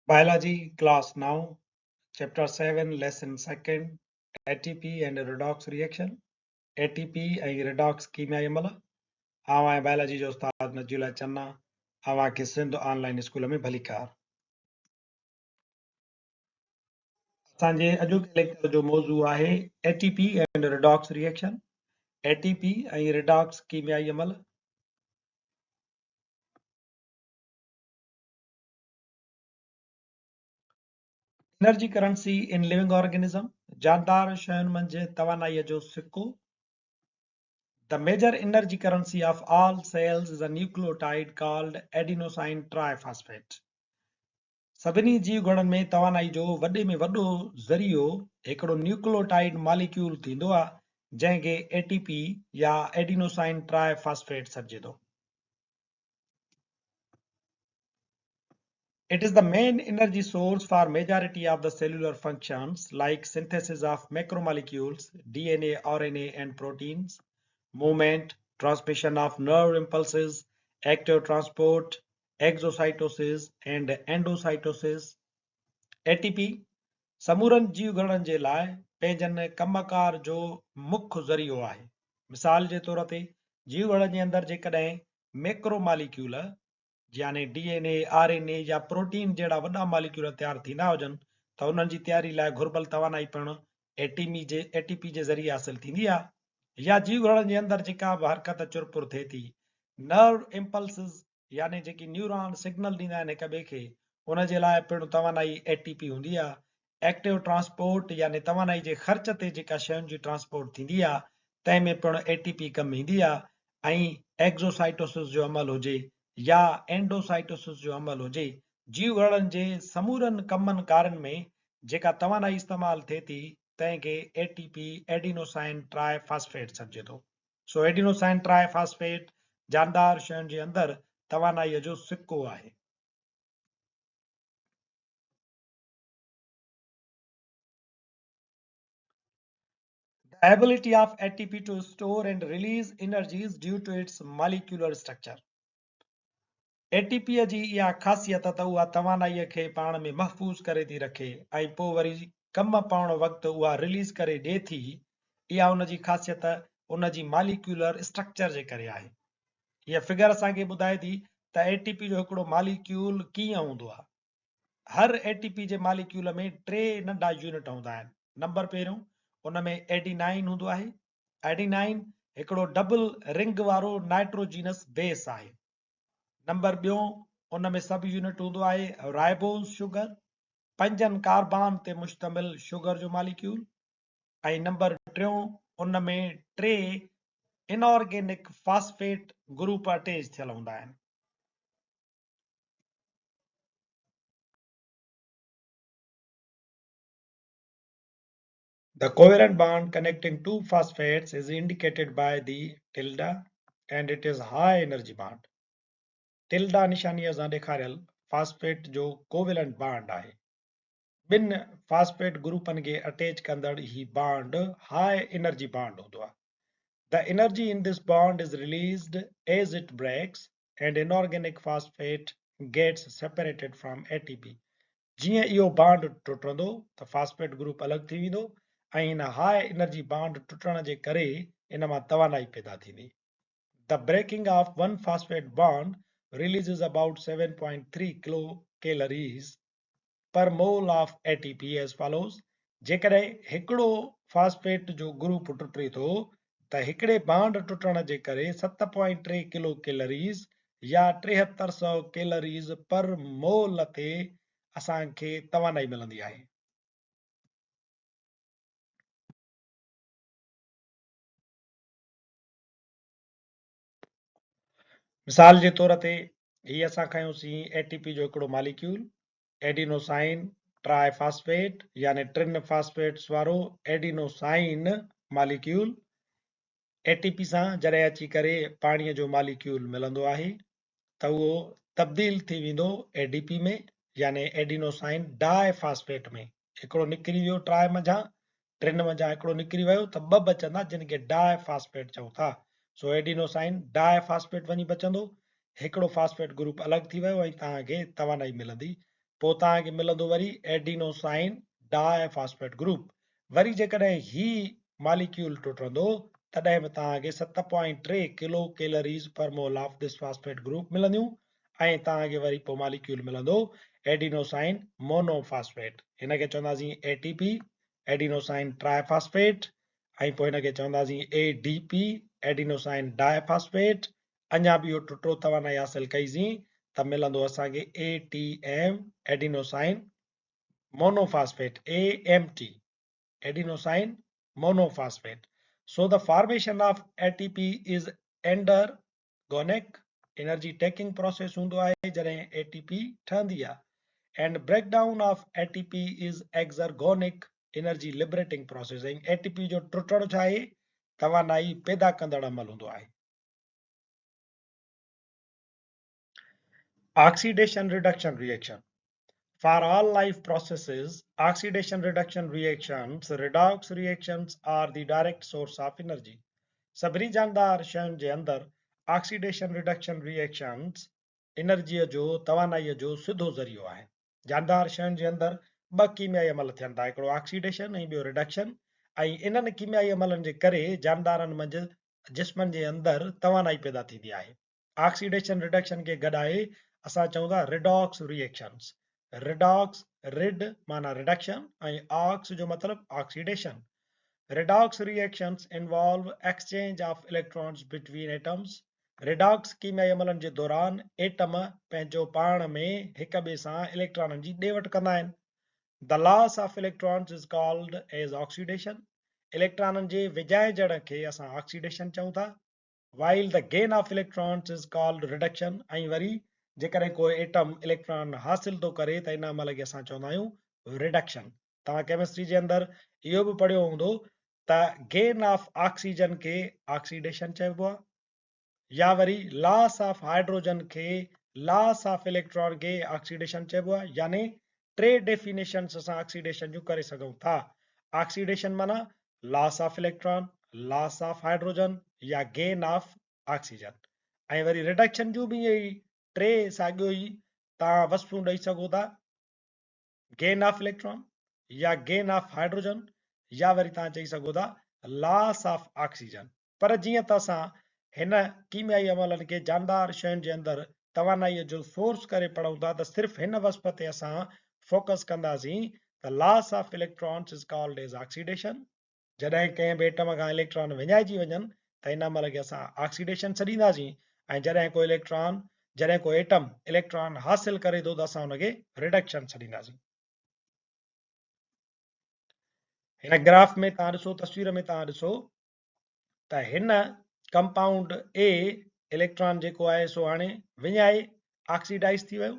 Biology Class 9, Chapter 7, Lesson 2nd, ATP and Redox Reaction, ATP ۽ Redox ڪيميائي عمل. آئون آهيان بائلاجي جو استاد نجي الله چنا، اوهان کي سنڌ آن لائين اسڪول ۾ ڀليڪار. اسان جي اڄوڪي ليڪچر جو موضوع آهي ATP and Redox Reaction، ATP ۽ Redox ڪيميائي عمل. Energy currency in living organism, جاندار شين منجهه توانائيء جو سڪو. The major energy currency of all cells is a nucleotide called adenosine triphosphate. سڀني جيوگهرڙن ۾ توانائي جو وڏي ۾ وڏو ذريعو هڪڙو نيوڪلوٽائيڊ ماليڪيول ٿيندو آهي، جنهن کي اي ٽي پي يا ايڊينوسائن ٽرائي فاسفيٽ سڏجي ٿو. It is the main energy source for majority of the cellular functions like synthesis of macromolecules, DNA, RNA and proteins, movement, transmission of nerve impulses, active transport, exocytosis and endocytosis. ATP سمورن جيوگهرڙن جي لاء پنهنجن ڪم ڪار جو مک ذريعو آهي. مثال جي طور تي جيوگهرڙن جي اندر جيڪڏهن ميڪرو ماليڪيول يعني D N A, R N A يا پروٽين جهڙا وڏا ماليڪيول تيار ٿيندا هجن ته انهن جي تياري لاء گهربل توانائي پڻ اي ٽي مي جي اي ٽي پي جي ذريعي حاصل ٿيندي آهي يا جيوگهرڙن جي اندر جيڪا به حرڪت چرپر ٿئي ٿي نرو امپلسز يعني جيڪي نيوران سگنل ڏيندا آهن هڪ ٻئي کي ان جي لاء پڻ توانائي اي ٽي پي هوندي آهي. ايڪٽو ٽرانسپورٽ يعني توانائي جي خرچ تي جيڪا شين جي ٽرانسپورٽ ٿيندي آ تنهن ۾ پڻ اي ٽي پي ڪم ايندي آ ۽ ايگزوسائٽوسس جو عمل هجي يا اينڊوسائٽوسس جو عمل هجي جيوگهرڙن جي سمورن ڪمن ڪارين ۾ جيڪا توانائي استعمال ٿئي ٿي تنهن کي A T P adenosine triphosphate سڏجي ٿو. سو ايڊينوسائن ٽرائي فاسفيٽ جاندار شين جي اندر توانائي جو سڪو آهي. The ability of ATP to store and release energy is due to its molecular structure. ATP جي اها خاصيت ته اها توانائيء کي پاڻ ۾ محفوظ ڪري ٿي رکي ۽ پوء وري ڪم پوڻ وقت اها رليز ڪري ڏئي ٿي، اها ان جي خاصيت ان جي ماليڪيولر اسٽرڪچر جي ڪري آهي. هيء فگر اسان کي ٻڌائي ٿي ته ATP جو هڪڙو ماليڪيول ڪيئن هوندو آهي. هر اي ٽي پي جي ماليڪيول ۾ ٽي ننڍا يونٽ هوندا آهن. نمبر پهريون، ان ۾ ايڊينائن هوندو آهي. ايڊينائن هڪڙو ڊبل رنگ وارو نائٽروجينس بيس آهي. نمبر ٻيون، ان ۾ سب يونٽ هوندو آهي رائبوز شگر، پنجن ڪاربان تي مشتمل شگر جو ماليڪيول ۽ نمبر ٽيون، ان ۾ ٽي انآرگينڪ فاسفيٽ گروپ اٽيچ ٿيل هوندا آهن. The covalent bond connecting two phosphates is indicated by the tilde and it is high energy bond. Tilde نشانيء سان ڏيکاريل فاسفيٽ جو ڪوويلنٽ بانڊ آهي. ٻن فاسفيٽ گروپن کي اٽيچ ڪندڙ هي بانڊ هاء انرجي بانڊ هوندو آهي. The energy in this bond is released as it breaks and inorganic phosphate gets separated from ATP جيئن اهو بانڊ ٽٽندو ته فاسفيٽ گروپ الڳ ٿي ويندو ۽ ان هاء انرجي بانڊ ٽٽڻ جي ڪري ان مان توانائي پيدا ٿيندي. The breaking of one phosphate bond releases about 7.3 kilo calories per mole of A T P as follows, جيڪڏهن هڪڙو فاسفيٽ جو گروپ ٽٽي ٿو ته هڪڙي بانڊ ٽٽڻ جي ڪري 7.3 ڪلو ڪيلريز يا ٽيهتر سئو ڪيلريز پر مول تي اسان کي توانائي ملندي آهي. مثال جي طور تي هي اسان کنيوسين اي ٽي پي جو هڪڙو ماليڪيول ايڊينوسائن ٽرائي فاسفيٽ يعني ٽن فاسفيٽس وارو ايڊينوسائن ماليڪيول اي ٽي پي سان جڏهن اچي ڪري پاڻي جو ماليڪيول ملندو آهي ته اهو تبديل ٿي ويندو اي ڊي پي ۾ يعني ايڊينوسائن ڊائي فاسفيٽ ۾. هڪڙو نڪري ويو ٽرائي منجهان، ٽن منجهان هڪڙو نڪري ويو ته ٻه بچندا جن کي ڊاء فاسفيٽ چئون ٿا. سو ايڊينوسائن ڊاء فاسفيٽ وڃي بچندو. هڪڙو فاسفيٽ گروپ الڳ ٿي ويو ۽ توهان کي توانائي ملندي. پوء توهان کي ملندو وري ايڊينوسائن ڊاء فاسفيٽ گروپ. وري جيڪڏهن هي ماليڪيول ٽٽندو تڏهن به توهان کي 7.3 kilo calories per mole of this phosphate group ملنديون ۽ توهان کي وري پوء ماليڪيول ملندو ايڊينوسائن مونو فاسفيٽ. هن کي چونداسين A T P, adenosine tri phosphate, ۽ پوء هن کي چونداسين A D P, adenosine di phosphate. اڃا به اهو ٽٽو توانائي حاصل ڪئي سين ته ملندو اسان کي A T M, adenosine mono phosphate, A M T, adenosine mono phosphate. So the formation of A T P is endergonic, energy taking process هوندو آهي جڏهن اي ٽي پي ٺهندي آهي، and break down of A T P is exergonic, energy liberating process. ۽ A T P جو ٽٽڻ ڇا آهي؟ توانائي پيدا ڪندڙ عمل هوندو آهي. Oxidation reduction reaction. For all life processes, oxidation reduction reactions, redox reactions, are the direct source of energy. سڀني جاندار شين جي اندر آڪسيڊيشن رڊڪشن ريئيڪشنز انرجيء جو، توانائيء جو، سڌو ذريعو آهن. جاندار شين جي اندر ٻه ڪيميائي عمل ٿين ٿا، هڪڙو آڪسيڊيشن ۽ ٻيو رڊڪشن ۽ انهن ڪيميائي عملن جي ڪري جاندارن منجهه جسمن جي اندر توانائي پيدا ٿيندي آهي. آڪسيڊيشن رڊڪشن کي گڏائي اسان چئون ٿا ريڊاڪس ريئيڪشنز. ريڊاڪس، ريڊ معنيٰ رڊڪشن ۽ آڪس جو مطلب oxidation. Redox reactions involve exchange of electrons between atoms. Redox ڪيميائي عملن جي دوران ايٽم پنهنجو پاڻ ۾ هڪ ٻئي سان اليڪٽرانن جي ڏي وٺ ڪندا آهن. The loss of electrons is called as oxidation. اليڪٽرانن جي وڃائجڻ کي اسان آڪسيڊيشن چئون ٿا. While the gain of electrons is called reduction ۽ وري جيڪڏهن ڪو ايٽم اليڪٽران حاصل ٿو ڪري ته ان عمل کي اسان چوندا آهيون رڊڪشن. توهان ڪيمسٽري جي اندر اهو به پڙهيو هوندو ته گين آف آڪسيجن کي آڪسيڊيشن چئبو آهي يا وري لاس آف هائيڊروجن کي لاس آف اليڪٽران کي آڪسيڊيشن چئبو آهي يعني ٽي ڊيفينيشنس اسان آڪسيڊيشن جون ڪري سگهون ٿا. آڪسيڊيشن معنيٰ loss of electron, loss of hydrogen يا گين آف آڪسيجن ۽ وري رڊڪشن جون به ائين ئي ٽي ساڳيو ئي توهان وصفون ڏئي سگهو ٿا گين آف اليڪٽران يا گين آف هائيڊروجن يا وري توهان چئي سگهو ٿا لاس آف آڪسيجن پر جيئن ته اسان هن ڪيميائي عملن کي جاندار شين جي اندر توانائي جو سورس ڪري پڙهون ٿا ته صرف هن وصف تي اسان فوڪس ڪنداسين ته loss of electrons is called as oxidation. جڏهن ڪنهن به ايٽم کان اليڪٽران وڃائجي وڃن ته ان عمل کي اسان آڪسيڊيشن سڏينداسين ۽ جڏهن ڪو اليڪٽران جڏهن ڪو ايٽم اليڪٽران حاصل ڪري ٿو ته اسان ان کي رڊڪشن سڏينداسين. هن گراف ۾ توهان ڏسو تصوير ۾ توهان ڏسو ته هن ڪمپائونڊ اي اليڪٽران جيڪو آهي سو هاڻي وڃائي آڪسيڊائز ٿي ويو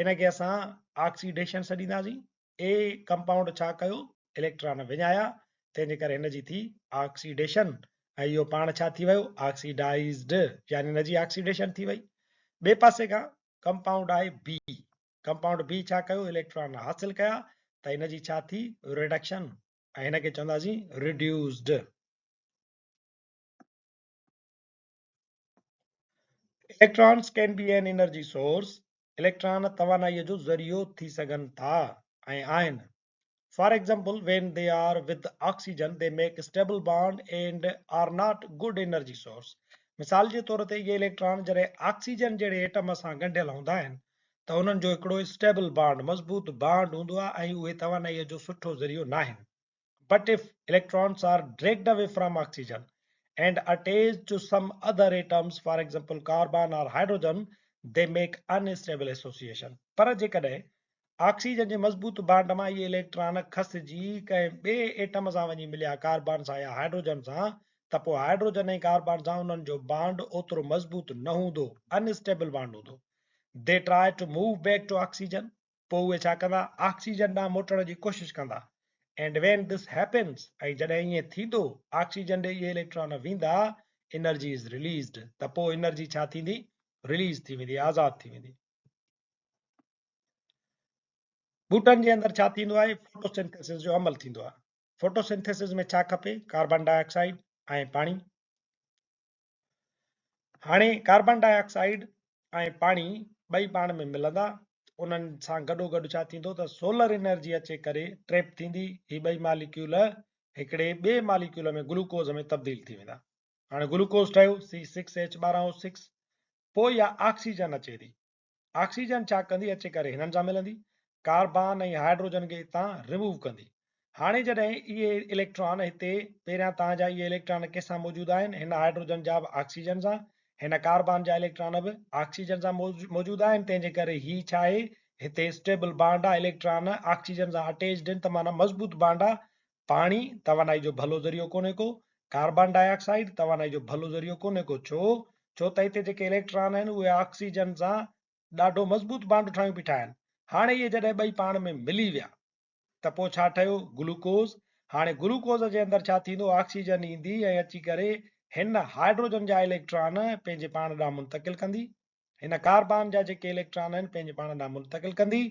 ان کي اسان آڪسيڊيشن سڏينداسين. اي ڪمپائونڊ ڇا ڪيو؟ اليڪٽران وڃايا، تنهن جي ڪري هن جي ٿي آڪسيڊيشن ۽ اهو پاڻ ڇا ٿي ويو؟ آڪسيڊائيزڊ يعني هن جي آڪسيڊيشن ٿي وئي. ٻئي پاسي کان ڪمپائونڊ آهي بي. ڪمپائونڊ بي ڇا ڪيو؟ اليڪٽران حاصل ڪيا ته هن جي ڇا ٿي؟ ريڊڪشن ۽ هن کي چونداسين reduced. Electrons can be an energy source, electron توانائيء جو ذريعو ٿي سگهن ٿا ۽ آهن. For example, when they are with oxygen, they make stable bond and are not good energy source. مثال جي طور تي اهي اليڪٽران جڏهن آڪسيجن جهڙي ايٽم سان ڳنڍيل هوندا آهن ته انهن جو هڪڙو اسٽيبل بانڊ، مضبوط بانڊ، هوندو آهي ۽ اهي توانائيء جو سٺو ذريعو ناهن. But if electrons are dragged away from oxygen and attached to some other atoms for example carbon or hydrogen they make unstable association پر جيڪڏهن آڪسيجن جي مضبوط بانڊ مان اهي اليڪٽران کسجي ڪنهن ٻئي ايٽم سان وڃي مليا ڪاربان سان يا هائيڊروجن سان ته پوء هائيڊروجن ۽ ڪاربان سان انهن جو بانڊ اوترو مضبوط نه هوندو unstable bond هوندو they try to move back to oxygen پوء اهي ڇا ڪندا؟ آڪسيجن ڏانهن موٽڻ جي ڪوشش ڪندا. And when this happens، ۽ جڏهن ائين ٿيندو، آڪسيجن ڏي اهي اليڪٽران ويندا، energy is released، ته پوء انرجي ڇا ٿيندي؟ رليز ٿي ويندي، آزاد ٿي ويندي. ٻوٽن جي اندر ڇا ٿيندو آهي؟ فوٽوسنٿيسز جو عمل ٿيندو آهي. فوٽوسنٿيسز ۾ ڇا کپي؟ ڪاربان ڊاء آڪسائيڊ ۽ پاڻي. هاڻي ڪاربان ڊاء آڪسائيڊ ۽ پاڻي ٻئي پاڻ ۾ ملندا انهن سان گڏو گڏ ڇا ٿيندو ته سولر انرجي اچي ڪري ٽريپ ٿيندي، هي ٻئي ماليڪيول هڪڙي ٻئي ماليڪيول ۾ گلوڪوز ۾ تبديل ٿي ويندا. هاڻي گلوڪوز ٺهيو C six H 12 O six. پوء اها آڪسيجن اچي ٿي. آڪسيجن ڇا ڪندي اچي ڪري هنن سان ملندي، ڪاربان ۽ هائيڊروجن کي هتان ريموو ڪندي. هاڻي جڏهن اهي اليڪٽران هتي پهريان توهان جا اهي اليڪٽران ڪنهن سان موجود آهن؟ هن هائيڊروجن جا به آڪسيجن سان، هن ڪاربان جا اليڪٽران به آڪسيجن سان موجود آهن، تنهن جي ڪري هي ڇا آهي؟ هتي اسٽيبل بانڊ آهي، اليڪٽران آڪسيجن سان اٽيچڊ آهن ته معنيٰ مضبوط بانڊ آهي. پاڻي توانائي جو ڀلو ذريعو ڪونهي ڪو، ڪاربان ڊاء آڪسائيڊ توانائي جو ڀلو ذريعو ڪونهي ڪو، ڇو؟ ڇو ته هتي جيڪي اليڪٽران آهن اهي آڪسيجن سان ڏاڍو مضبوط بانڊ ٺاهيون بيٺا آهن. هاڻي اهي جڏهن ٻئي پاڻ ۾ ملي ويا ته پوء ڇا ٺهيو؟ گلوڪوز. هاڻي گلوڪوز جي اندر ڇا ٿيندو؟ آڪسيجن ايندي ۽ اچي ڪري هن هائيڊروجن جا اليڪٽران پنهنجي پاڻ ڏانهن منتقل ڪندي. هن ڪاربان جا جيڪي اليڪٽران آهن پنهنجي پاڻ ڏانهن منتقل ڪندي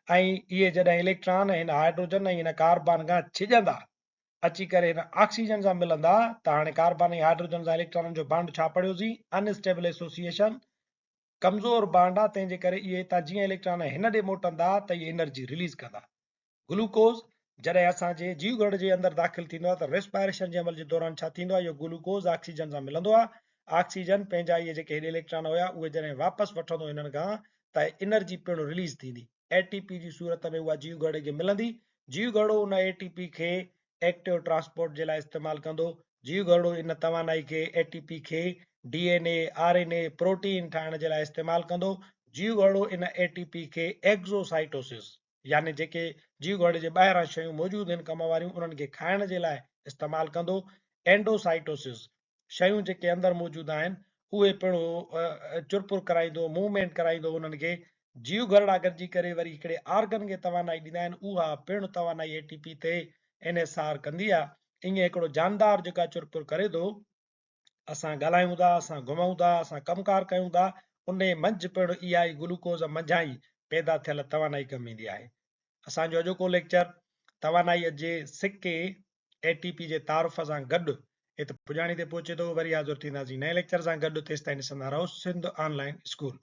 ۽ اهي جڏهن اليڪٽران هن هائيڊروجن ۽ هن ڪاربان کان ڇڄندا اچي ڪري هن آڪسيجن سان ملندا ته هاڻي ڪاربان ۽ هائيڊروجن سان اليڪٽرانن جو بانڊ ڇا پڙهيوسين؟ ان اسٽيبل ايسوسيئيشن، ڪمزور بانڊ آهي، تنهن جي ڪري اهي هتان جيئن اليڪٽران هن ڏي موٽندا ته اهي انرجي رليز ڪندا. گلوڪوز جڏهن اسان جي جيوگهرڙ جي اندر داخل ٿيندو آهي ته ريسپائريشن جي عمل جي دوران ڇا ٿيندو آهي؟ اهو گلوڪوز آڪسيجن سان ملندو آهي. آڪسيجن پنهنجا اهي جيڪي هيڏي اليڪٽران هيا اهي جڏهن واپس وٺندو هنن کان ته انرجي پڻ رليز ٿيندي. اي ٽي پي جي صورت ۾ اها جيوگهرڙي کي ملندي. جيوگهرڙو ان اي ٽي پي کي ايڪٽو ٽرانسپورٽ جي لاء استعمال ڪندو. جيوگهرڙو ان توانائي کي، اي ٽي پي کي، D N A, R N A, protein ٺاهڻ جي لاء استعمال ڪندو. جيوگهرڙو ان اي ٽي پي کي ايگزوسائٽوسز يعني جيڪي جيوگهرڙي جي ٻاهران شيون موجود آهن ڪم واريون انهن کي کائڻ جي لاء استعمال ڪندو. اينڊوسائٽوسز، شيون جيڪي اندر موجود آهن اهي پڻ هو چرپر ڪرائيندو، موومينٽ ڪرائيندو انهن کي. جيوگهرڙا گڏجي ڪري وري هڪڙي آرگن کي توانائي ڏيندا آهن اها پڻ توانائي اي ٽي پي تي انحصار ڪندي آهي. ائين هڪڙو جاندار جيڪا چرپر ڪري ٿو. اسان ڳالهايون ٿا، اسان گهمون ٿا، اسان ڪم ڪار ڪيون ٿا، انهي منجهه پڻ اها ئي گلوڪوز منجهان ئي پيدا ٿيل توانائي ڪم ايندي آهي. اسان جو اڄوڪو ليڪچر توانائيء جي سڪي اي ٽي پي جي تعارف سان گڏ هت پڄاڻي تي پهچي ٿو. وري حاضر ٿينداسين نئين ليڪچر سان گڏ، تيستائين ڏسندا رهو سنڌ آن لائين اسڪول.